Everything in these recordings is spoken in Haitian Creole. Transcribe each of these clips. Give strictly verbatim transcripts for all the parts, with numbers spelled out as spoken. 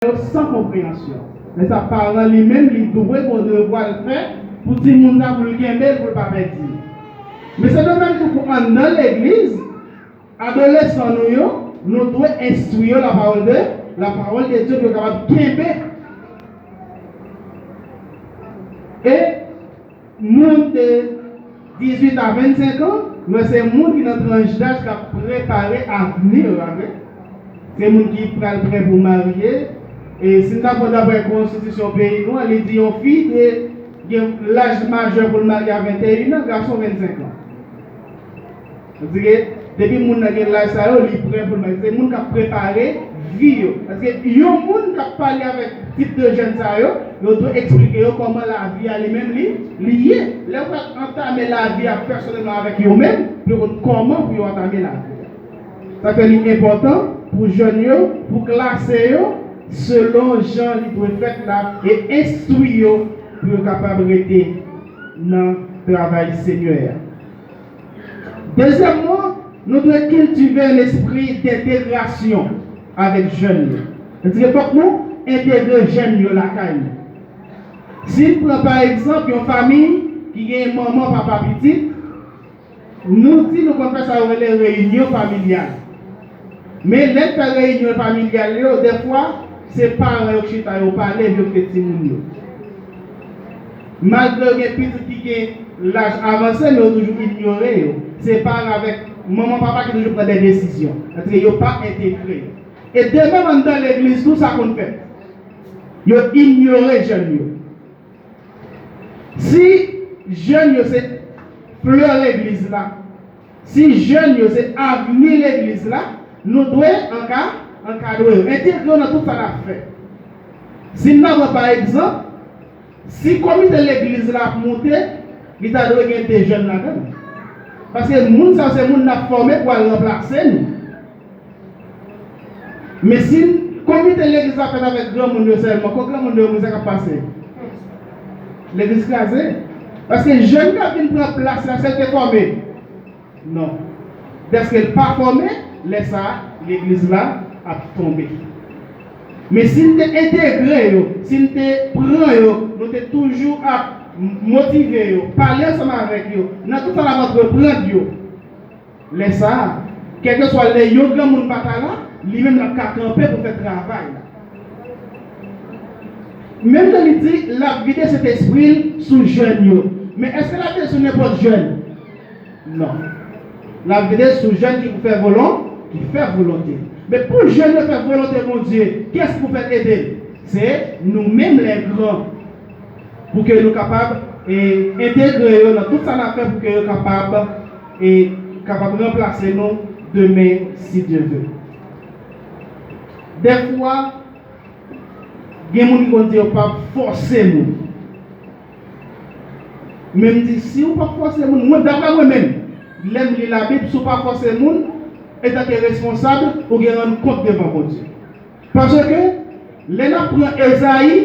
yo san konpreyansyon. Men sa paran li menm li dwe gon devwa l fè pou timoun sa pou l kenbe l pou l pa pèdi. Men se de menm tou pou anndan legliz, adolesan nou yo, nou dwe enstwi yo la parole de, la parole de Dieu pou yo kapab kenbe. E moun de dizuit a vennsenk an, nou wè se moun ki nan tranch daj k ap prepare avni yo, pa vre? Se moun ki pral prè pou marye. E si n ta pran daprè konstitisyon peyi nou an, li di yon fi dwe gen laj majè pou l marye a venteyen an, gason vennsenk an. Sa vle di ke depi moun nan gen laj sa yo, li prè pou l marye. Se moun k ap prepare vi yo. Paske yon moun k ap pale avèk tip de jèn sa yo, yo dwe eksplike yo kòman lavi a li menm li, li ye. Lè yo pral antame lavi a pèsonèlman avèk yo menm, pou yo konn kòman pou yo antame lavi a. Sa fè li enpòtan pou jèn yo, pou klase yo selon jan li dwe fèt la e enstwi yo pou yo kapab rete nan travay Senyè a. Dezyèmman, nou dwe kiltive lespri dentegrasyon avèk jèn yo. Sa vle di ke fòk nou entegre jèn yo lakay nou. Si n pran pa egzanp yon fanmi ki gen manman, papa, pitit, nou di nou konn fè sa yo rele reyinyon familyal. Men lè n fè reyinyon familyal yo, dèfwa, se paran yo k chita yo pale, yo k te timoun yo. Malgre yo gen pitit ki gen laj avanse, men yo toujou inyore yo. Se paran avèk manman, papa ki toujou pran de desizyon. Sa vle di ke yo pa entegre yo. E de menm anndan legliz tou, sa konn fèt. Yo inyore jèn yo. Si jèn yo se flè legliz la, si jèn yo se avni legliz la, nou dwe anka, ankadre yo, entegre yo nan tout sa n ap fè. Si n ta pran pa egzanp, si komite legliz la ap moute, li ta dwe gen de jèn ladan l. Paske moun sa yo se moun n ap fòme pou al ranplase nou. Men si komite legliz la fèt avèk granmoun yo sèlman, kon granmoun yo, sa k ap pase? Legliz kraze. Paske jèn k ap vin pran plas la, se l te fòme? Non. Dèske l pa fòme, lè sa a, legliz la ap tonbe. Men si n te entegre yo, si n te pran yo, nou te toujou ap motive yo, pale ansanm avèk yo, nan tout sa n ap antreprann yo, lè sa a, kèlkeswa lè yon granmoun pa ta la, li menm l ap ka kanpe pou fè travay la. Menm jan li di, l ap vide Sentespri l sou jèn yo. Men èske l ap vide sou nenpòt jèn? Non. L ap vide sou jèn ki pou fè volon, ki fè volonte. Men pou jèn yo fè volonte Bondye, kiyès ki pou fè ede l? Se nou menm lè gran. Pou ke nou kapab, e, entegre yo nan tout sa n ap fè pou ke yo kapab, e, kapab ranplase nou demen, si Dye vle. Dèfwa, gen moun ki konn di yo p ap fòse moun. Men m di, si w p ap fòse moun, mwen, daprè mwen menm, lè m li Labib, si w pa fòse moun, antanke responsab, ou gen rann kont devan Bondye. Paske, lè n ap pran Ezayi,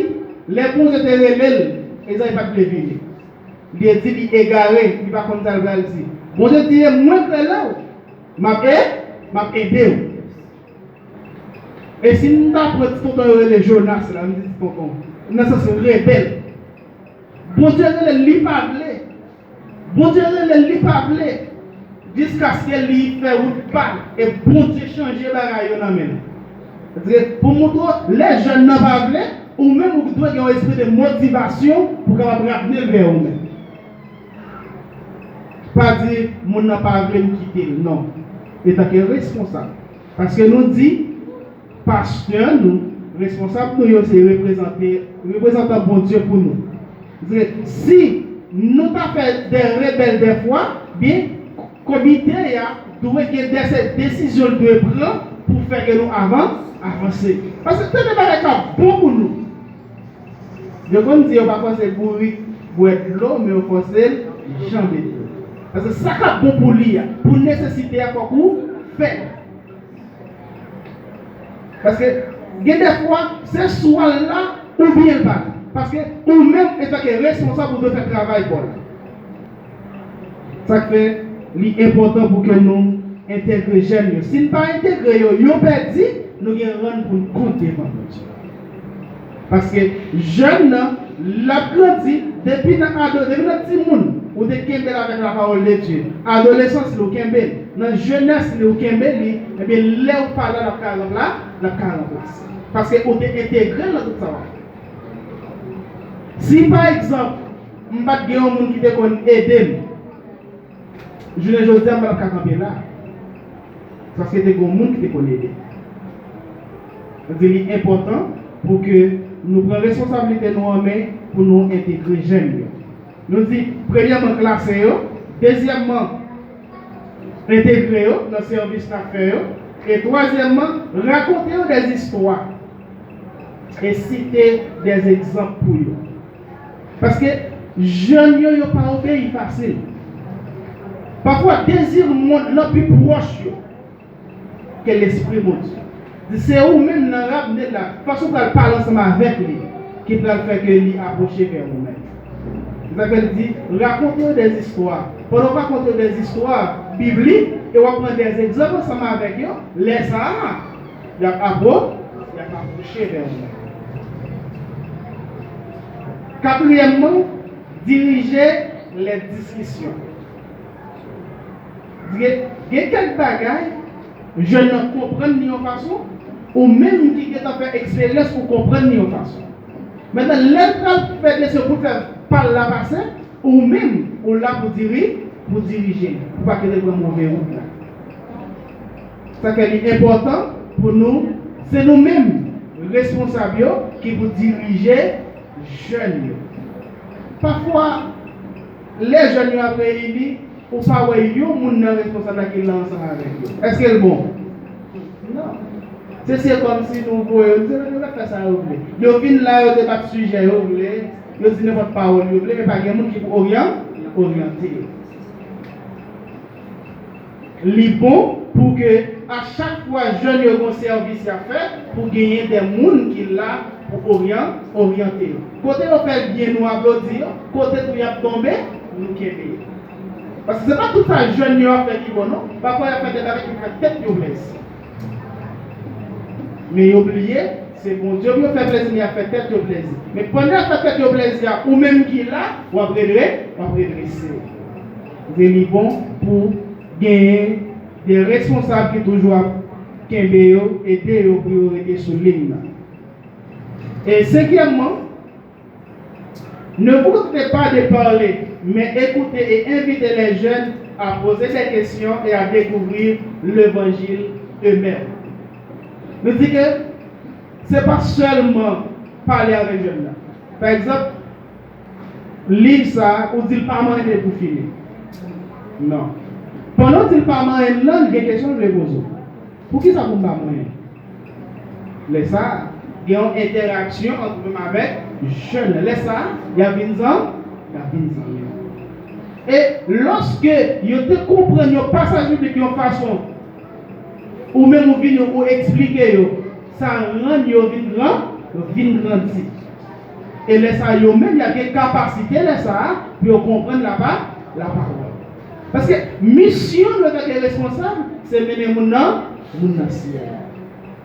lè Bondye te rele l, Ezayi pa t vle vini. Li te di li egare, li pa konn sa l pral di. Bondye di, e mwen k rele w, m ap e, m ap ede w. E si n ta pran ti tonton yo rele Jonas la, m di ti tonton, nan sans rebèl. Bondye rele l, li pa vle. Bondye rele l, li pa vle. Jiskaske li fè wout pa l. E Bondye chanje bagay yo nan men l. Paske pou montre w, lè jèn nan pa vle, ou menm ou dwe gen yon espri de motivasyon pou kapab ramne l vè ou menm. Pa di, moun nan pa vle m kite l. Non. Antanke responsab. Paske nou di, pastè nou, responsab nou yo se reprezante, reprezantan Bondye pou nou. Se, si nou ta fè de rebèl dèfwa, byen, komite a dwe gen de, se desizyon l dwe pran pou fè ke nou avan, avanse. Paske tande bagay k ap bon pou nou. Yo konn di yo pa fòse bourik bwè dlo, men yo fòse l janbe dlo. Paske sa k ap bon pou li a, pou nesesite a, fòk ou fè l. Paske gen de fwa, se swa l la, oubyen l pa la. Paske ou menm, antanke responsab, ou dwe fè travay pa w la. Sa k fè, li enpòtan pou ke nou entegre jèn yo. Si n pa entegre yo, yo pèdi, nou gen rann pou n kont devan Bondye. Paske jèn nan, l ap grandi, depi nan ado, depi nan timoun, ou te kenbe l avèk la parole de Dieu. Adolesans li, ou kenbe l. Nan jenès li, ou kenbe li, ebyen, lè ou pa la, l ap ka ranpla-, l ap ka ranplase. Paske ou te entegre l nan tout sa w ap fè. Si, pa egzanp, m pa t gen yon moun ki te konn ede m, jounen jodi a, m pa t ap ka kanpe la. Paske te gen yon moun ki te konn ede. Sa di li enpòtan pou ke nou pran responsablite nou an men pou nou entegre jèn yo. Nou di, premyèman, klase yo. Dezyèmman, entegre yo nan sèvis n ap fè yo. E twazyèmman, rakonte yo dèzistwa. E site dèzegzanp pou yo. Paske jèn yo, yo pa obeyi fasil. Pafwa, dezi mond lan pi pwòch yo ke Lespri Bondye. Di se ou menm nan rad nèt la, fason w pral pale ansanm avèk li, ki pral fè ke li apwoche vè ou menm. Se sa k fè li di, rakonte yo dèzistwa. Pandan w rakonte yo dèzistwa biblik, e w ap pran dèzegzanp ansanm avèk yo, lè sa a, y ap apwo-, y ap apwoche vè ou menm. Katriyèmman, dirije lè diskisyon. Gen, gen kèk bagay, jèn nan konprann li yon fason, ou menm ki gentan fè eksperyans ou konprann li yon fason. Mentnan, lè l pral fè desizyon pou l fè pa l la pase, ou menm, ou la pou diri-, pou dirije l, pou pa kite l pran move wout la. Sa fè li enpòtan pou nou, se nou menm, responsab yo, ki pou dirije jèn yo. Pafwa, lè jèn yo ap reyini, ou pa wè yon moun nan responsab la ki la ansanm avèk yo. Èske l bon? Non. Se, se kòmsi nou voye yo, nou di yo fè sa yo vle. Yo vin la, yo debat sijè yo vle, yo di nenpòt pawòl yo vle, men pa gen moun ki pou oryan-, oryante yo. Li bon pou ke a chak fwa jèn yo gen yon sèvis y ap fè, pou genyen de moun ki la pou oryan-, oryante yo. Kote yo fè byen, nou aplodi yo. Kote tou y ap tonbe, nou kenbe yo. Paske se pa tout sa jèn yo ap fè ki bon, non. Pafwa, y ap fè de bagay ki fè tèt yo plèzi. Men yo bliye, se Bondye pou yo fè plezi, men y ap fè tèt yo plezi. Men pandan y ap fè tèt yo plezi a, ou menm ki la, w ap redre-, w ap redrese. Se li bon pou genyen de responsab ki toujou ap kenbe yo, ede yo pou yo rete sou liy nan. E senkyèmman, ne vous contentez pas de parler, mais écoutez et invitez les jeunes à poser des questions et à découvrir l'évangile eux-mêmes. Nou di ke se pa sèlman pale avèk jèn nan. Pa egzanp, liv sa a, ou di l pa manyen depi w fini. Non. Pandan w di l pa manyen l lan, gen kesyon l vle poze w. Poukisa pou m pa manyen l? Lè sa a, gen yon entèraksyon ant ou menm avèk jèn nan. Lè sa a, y ap vin zan-, y ap vin zanmi. E lòske yo te konprann yon pasaj biblik yon fason, ou menm ou vini, ou eksplike yo, sa rann yo vin gran, vin grandi. E lè sa a, yo menm, y ap gen kapasite lè sa a pou yo konprann lapa-, lapawòl. Paske misyon nou antanke responsab, se mennen moun nan, moun nan syèl.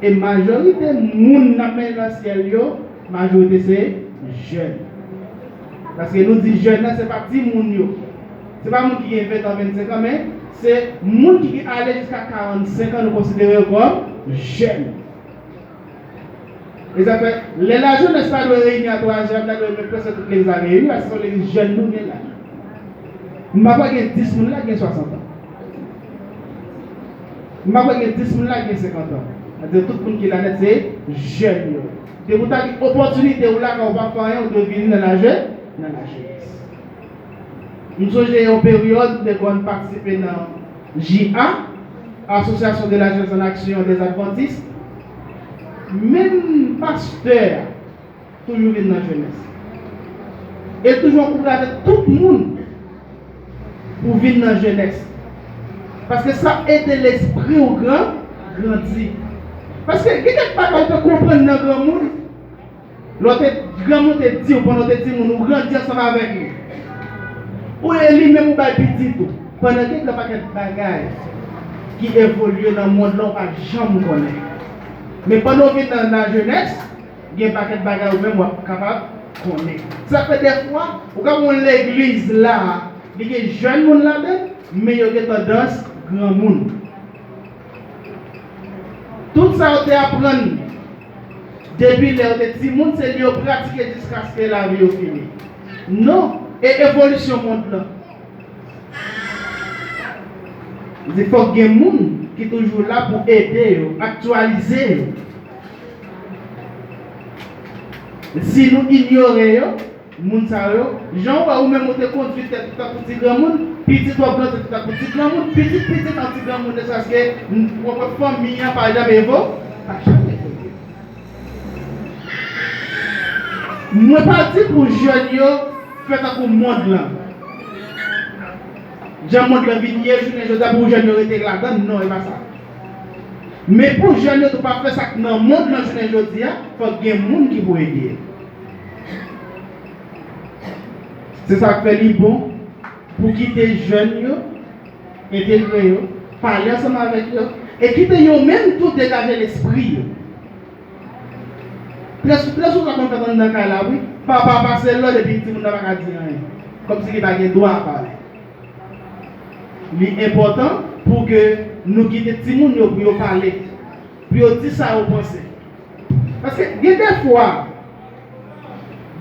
E majorite moun n ap mennen nan syèl yo, majorite se jèn. Paske nou di jèn nan, se pa timoun yo. Se pa moun ki gen ven tan, vennsenk an, men se moun ki gen ale jiska karannsenk an, nou konsidere yo kòm jèn. E sa fè, lè lajenès la dwe reyini a twa zè, la dwe met prèske tout legliz la reyini, paske se yon legliz jèn nou gen la. M pa kwè gen dis moun la ki gen swasant an. M pa kwè gen dis moun la ki gen senkant an. Sa di tout moun ki la nèt se jèn yo. Depi w ta gen opòtinite ou lakay ou pa fè anyen, ou dwe vini nan laje-, nan lajenès. M sonje yon peryòd m te konn patisipe nan J A, Association de la Jeunesse en Action des Adventistes. Menm pastè a toujou vin nan jenès. E toujou ankouraje tout moun pou vin nan jenès. Paske sa ede lespri w gran, grandi. Paske gen kèk bagay ou te konprann nan granmoun, lè w te, granmoun te di w pandan w te timoun, ou grandi ansanm avèk li. Ou e li menm ou bay pitit ou. Pandan gen yon pakèt bagay ki evolye nan mond lan ou pa janm konnen. Men pandan w vin nan lajenès, Gen pakèt bagay ou menm w ap kapab konnen. Sa fè dèfwa, ou ka wè yon legliz la, li gen jèn moun ladan l, men yo gen tandans granmoun. Tout sa yo te aprann depi lè yo te timoun, se li yo pratike jiskaske lavi yo fini. Non, e evolisyon mond lan. Li di fòk gen moun ki toujou la pou ede yo, aktyalize yo. Si nou inyore yo, moun sa yo, jan w wè ou menm ou te kondui tèt ou tankou ti granmoun, pitit w ap grandi tankou ti granmoun, pitit pitit an ti granmoun, ne serait-ce que, w ap wè fanmi an pa janm evo, pa janm evolye. Mwen pa di pou jèn yo fè tankou mond lan. Jan mond lan vin ye jounen jodi a, pou jèn yo rete ladan l, non, e pa sa. Men pou jèn yo tou pa fè sa k nan mond lan jounen jodi a, fòk gen moun ki pou ede. Se sa k fè li bon pou kite jèn yo, entegre yo, pale ansanm avèk yo, e kite yo menm tou degaje lespri yo. Trè sou, trè souvan sa konn fèt anndan kay la, wi. Papa pase lòd epi timoun nan pa ka di anyen. Kòmsi li pa gen dwa pale. Li enpòtan pou ke nou kite timoun yo pou yo pale, pou yo di sa yo panse. Paske gen dèfwa,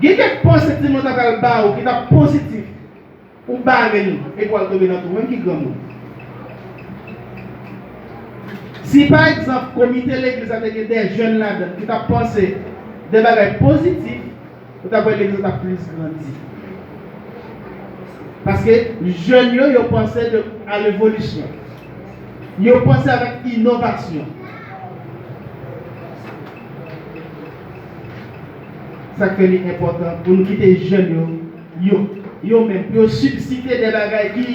gen kèk panse timoun ta pral ba ou ki ta pozitif. Ou bare l, epi w al tonbe nan twou, menm ki granmoun. Si, pa egzanp, komite legliz la te gen de jèn ladan l ki t ap panse de bagay pozitif, ou t ap wè legliz la t ap plis grandi. Paske jèn yo, yo panse de, a levolisyon. Yo panse avèk inovasyon. Sa k fè li enpòtan pou nou kite jèn yo yo, yo menm, pou yo sibstite de bagay ki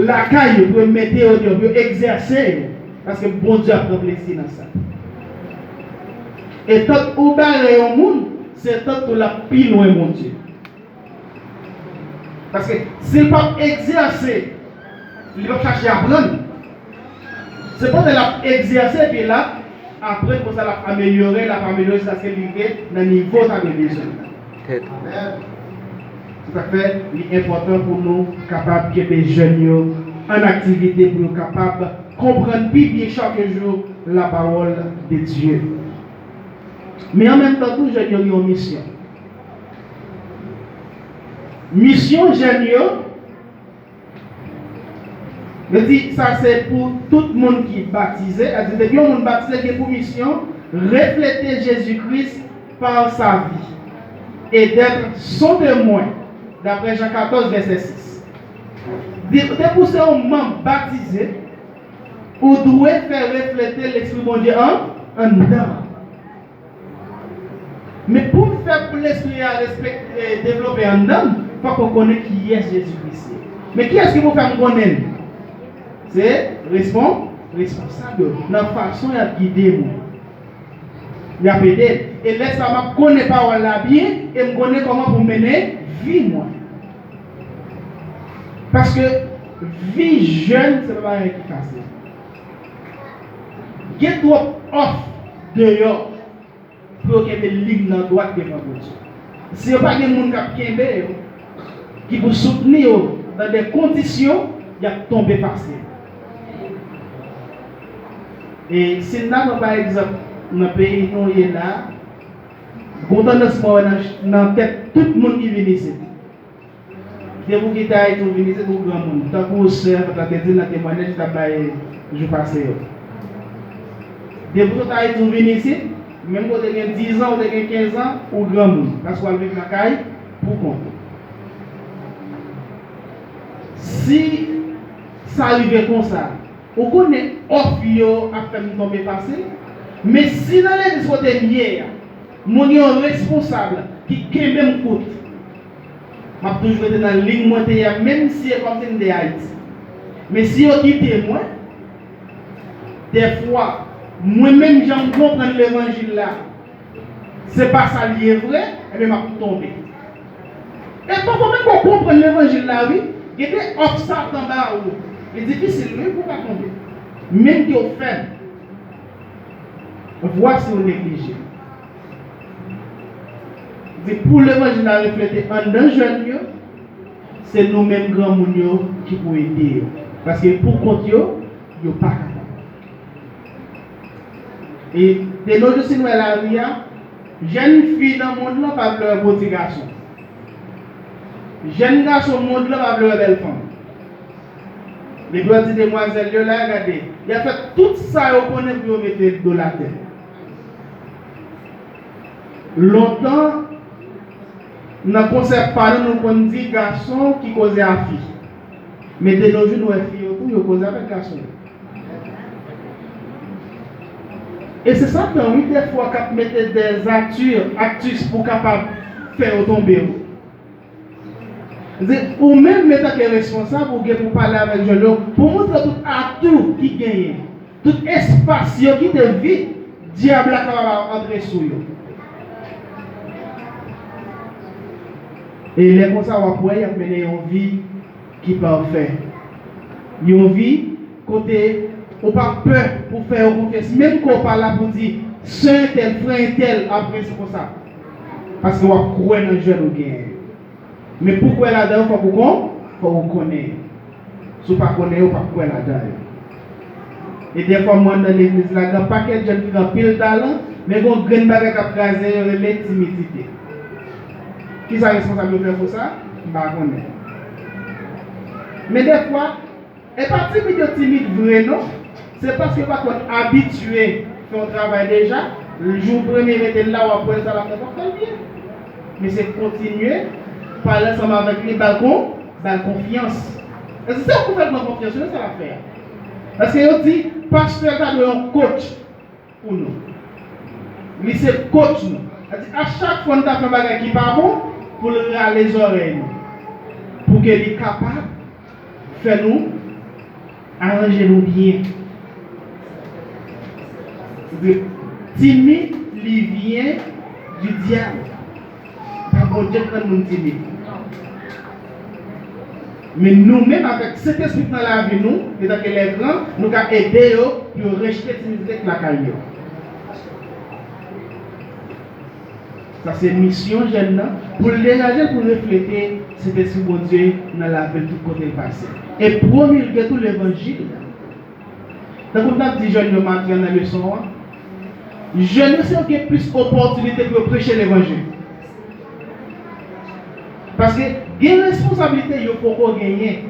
lakay yo, pou yo mete yo deyò, pou yo egzèse yo, paske Bondye ap pran plezi nan sa. E tank ou bare yon moun, se tank ou l ap pi lwen Bondye. Paske si l p ap egzèse, li p ap chache aprann. Se pandan l ap egzèse, epi l ap aprann, konsa l ap amelyore, l ap amelyore jiskaske li rive nan nivo sa dwe bezwen. Tèt. Se sa k fè li enpòtan pou nou kapab kenbe jèn yo an aktivite, pou yo kapab konprann pi byen chak jou la parole de Dieu. Men an menm tan tou, jèn yo gen yon misyon. Misyon jèn yo, Yo di sa se pou tout moun ki batize, sa di depi yon moun batize, gen pou misyon reflete Jezi Kris par sa vie et d'être son témoin, d'après Jean quatorze, verset six. Di, depi w se yon manm batize, ou dwe fè reflete Lespri Bondye an, anndan w. Men pou m fè pou lespri a respekte, devlope anndan m, fòk mwen konnen kiyès Jezi Kris ye. Men kiyès ki pou fè m konnen l? Se respon, responsab yo, nan fason y ap gide mwen. Y ap ede m. E lè sa a, m ap konnen pawòl la byen, e m konnen kòman pou m mennen vi mwen. Paske vi jèn, se pa bagay ki fasil. Gen twòp òf deyò. Pou yo kenbe liy nan dwat devan Bondye. Si yo pa gen moun k ap kenbe yo, ki pou soutni yo nan de kondisyon, y ap tonbe fasil. E si n ta pran pa egzanp nan peyi nou ye la, gon tandans mwen wè nan, nan tèt tout moun ki vin isit. Depi w kite Ayiti, w vin isit, ou granmoun. Tankou sè Fanta te di l nan temwayaj li t ap bay jou pase yo. Depi w sot Ayiti, w vin isit, menm ke w te gen diz an, w te gen kenz an, ou granmoun. Paske w al viv lakay pou kont ou. Si sa rive konsa, ou konnen òf yo ap fè m tonbe fasil, men si nan legliz kote m ye a, mwen gen yon responsab ki kenbe m kout, m ap toujou rete nan liy mwen te ye a, menm si e kòmsi m te Ayiti. Men si yo kite mwen, dèfwa, mwen menm jan m konprann levanjil la, se pa sa l ye vre, ebyen m ap tonbe. E pafwa menm ke w konprann levanjil la, wi, gen de òf Satan ba ou, li difisil, wi, pou w pa tonbe. Menm ke w fèb, vwasi w neglije. Di pou levanjil la reflete anndan jèn yo, se nou menm granmoun yo ki pou ede yo. Paske pou kont yo, yo pa kapab. E de nos jours, si n wè lari a, jèn fi nan mond lan pa vle wè gwo ti gason. Jèn gason mond lan pa vle wè bèl fanm. Depi w di demwazèl yo la, gade, y ap fè tout sa yo konnen pou yo mete l do latè. Lontan, nan konsèp pa nou, nou konn di gason ki koze a fi. Men de nos jours, nou wè fi yo tou, yo koze avèk gason yo. E se Satan, wi, dèfwa k ap mete dèzati, aktis pou kapab fè yo tonbe, wi. Se ou menm, antanke responsab, ou gen pou pale avèk jèn yo, pou montre tout atou ki genyen, tout espas yo kite vid, dyab la kapab antre sou yo. E lè konsa, w ap wè, y ap mennen yon vi ki pafè. Yon vi kote ou pa pè pou fè yo konfyans. Menm ke w pa la pou di, sè entèl, frè entèl ap resi konsa. Paske w ap kwè nan jèn ou genyen yo. Men pou w kwè ladan yo, fòk ou kon, fòk ou konnen yo. Si w pa konnen yo, w p ap kwè ladan yo. E dèfwa mwen nan legliz la, gen pakèt jèn ki gen anpil talan, men gen yon grenn bagay k ap kraze yo, rele timidite. Kisa responsab yo fè pou sa? M pa konnen. Men dèfwa, e pa timid yo timid vre non. Se paske yo pa konn abitye fè yon travay deja. Jou premye mete l la, w ap wè sa l ap fè, w ap fè l byen. Men se kontinye pale ansanm avèk li, ba l kon, ba l konfyans. E se sa pou fè l pran konfyans, se sa l ap fè a. Paske yo di, pastè ta dwe yon coach pou nou. Li se coach nou. Sa di, a chak fwa n ta fè yon bagay ki pa bon, pou l rale zòrèy nou. Pou ke li kapab fè nou aranje nou byen. Timide, li vyen di dyab. Pa Bondye k rann moun timid. Men nou menm, avèk Sentespri k nan lavi nou, antanke lè gran, nou ka ede yo pou yo rejte timidite k lakay yo. Sa se misyon jèn nan, pou l degaje l, pou l reflete Sentespri Bondye nan lavi l tout kote l pase. E pwomilge tou levanjil la. Tankou m t ap di jèn yo maten an nan leson an, jèn yo se yo gen plis opòtinite pou yo preche levanjil. Paske gen responsablite yo poko genyen.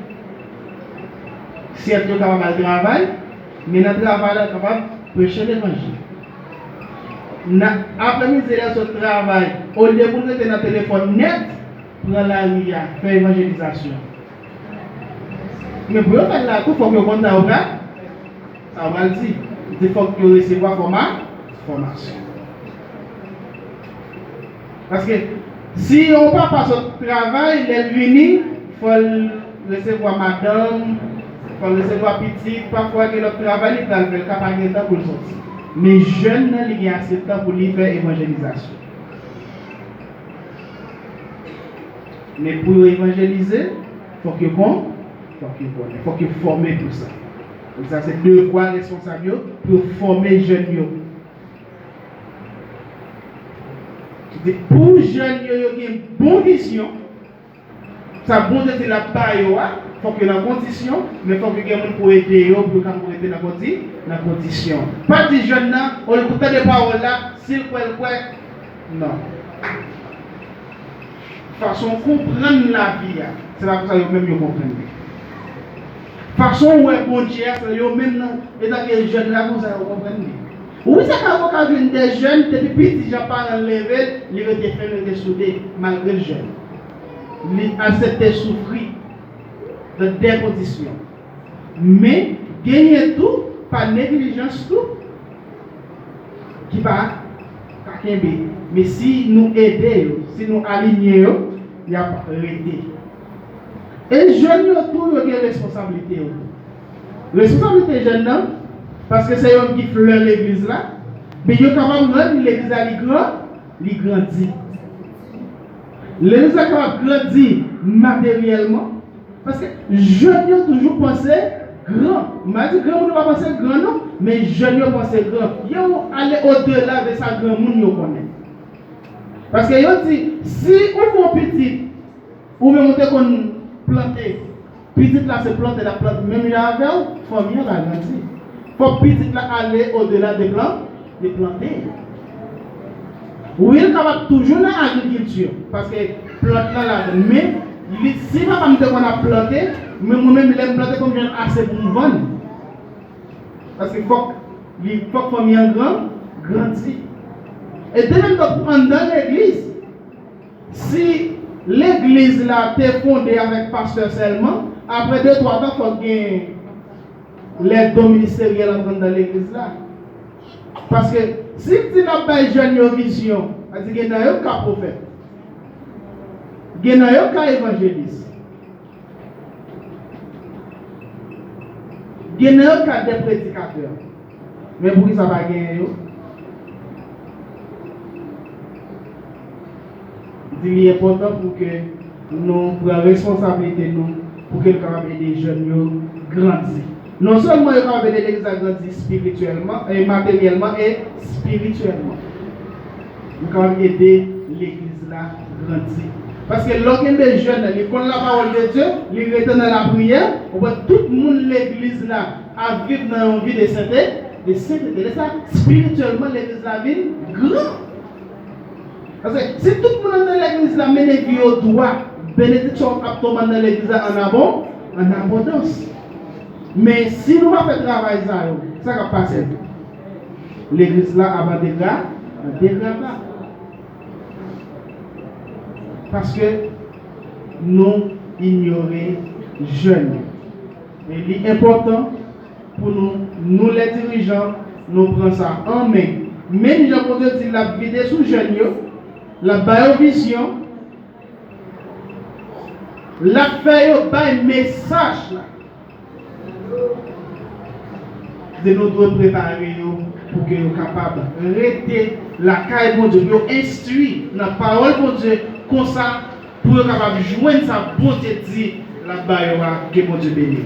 Sèt, yo kapab al travay, men nan travay la, yo kapab preche levanjil. Nan aprèmidi, lè yo sot travay, olye pou n rete nan telefòn nèt, pran lari a, fè evanjelizasyon. Men pou yo fè l la tou, fòk yo konn sa yo pral, sa yo pral di. Li di fòk yo resevwa fòma, fòmasyon. Paske si yon papa sot travay, lè l vini, fò l resevwa madanm, fò l resevwa pitit, pafwa gen lòt travay li pral fè, l ka pa gen tan pou l soti. Men jèn nan, li gen ase tan pou li fè evanjelizasyon. Men pou yo evanjelize, fòk yo kon, fòk yo konnen, fòk yo fòme pou sa. Donk sa se devwa responsab yo, pou yo fòme jèn yo. Pou jèn yo, yo gen bon vizyon, sa Bondye di l ap ba yo a, fòk yo nan kondisyon, men fòk yo gen moun pou ede yo, pou yo kapab rete nan kondi-, nan kondisyon. Pa di jèn nan, olye pou tande pawòl la, si l kwè, l kwè. Non. Fason w konprann lavi a, se pa konsa yo menm yo konprann li. Fason w wè Bondye a, se yo menm nan, etanke jèn la, konsa yo konprann li. Wi, sa ka, ou ka jwenn de jèn, depi piti jan paran l leve l, li rete fèm, li rete soude, malgre l jèn. Li aksepte soufri nan de kondisyon. Men, genyen tou, pa neglijans tou, ki pa ka kenbe. Men si nou ede yo, si nou alinye yo, y ap rete. E jèn yo tou, yo gen responsablite yo tou. Responsablite jèn nan, paske se yo ki flè legliz la, men yo kapab rann legliz la li gran, li grandi. Legliz la kapab grandi materyèlman, paske jèn yo toujou panse gran. M pa di granmoun yo pa panse gran non, men jèn yo panse gran. Yo ale odela de sa granmoun yo konnen. Paske yo di, si ou fè yon pitit, ou menm ou te konn plante, pitit la se plante l ap plante menm jan avè w, fanmi an pa grandi. Fòk pitit la ale odela de plan, de plante. Wi, l kapab toujou nan agrikilti, paske plant lan ladan, men li, si papa m te konn ap plante, men mwen menm lè m plante fò m jwenn ase pou m vann. Paske fòk li, fòk fanmi an gran, grandi. E de menm tan pou anndan legliz, si legliz la te fonde avèk pastè sèlman, apre de twa tan fòk gen lè don ministeryèl antre anndan legliz la. Paske si m di n ap bay jèn yo vizyon, sa di gen nan yo k ka pwofèt. Gen nan yo k ka evanjelis. Gen nan yo k ka de predikatè. Men poukisa pa genyen yo? Di li enpòtan pou ke nou pran responsablite nou, pou ke nou kapab ede jèn yo grandi. Non sèlman yo kapab ede legliz la grandi espirityèlman, e materyèlman e espirityèlman. Nou kapab ede legliz la grandi. Paske lè w kenbe jèn nan, li konn lapawòl de Dye, li rete nan lapriyè, ou wè tout moun legliz la ap viv nan yon vi de sente, de sentete. Lè sa, espirityèlman, legliz la vin gran. Paske si tout moun anndan legliz la mennen vi yo dwat, benediksyon ap tonbe anndan legliz la an abon-, an abondans. Men si nou pa fè travay sa yo, sa k ap pase? Legliz la ap an degra-, an degrada. Paske nou inyore jèn yo. E li enpòtan pou nou, nou lè dirijan, nou pran sa an men. Menm jan Bondye di l ap vide sou jèn yo, l ap ba yo vizyon, l ap fè yo bay mesaj la. Di nou dwe prepare yo pou ke yo kapab rete lakay Bondye, pou yo enstwi nan pawòl Bondye, konsa pou yo kapab jwenn sa Bondye di l ap ba yo a, ke Bondye beni.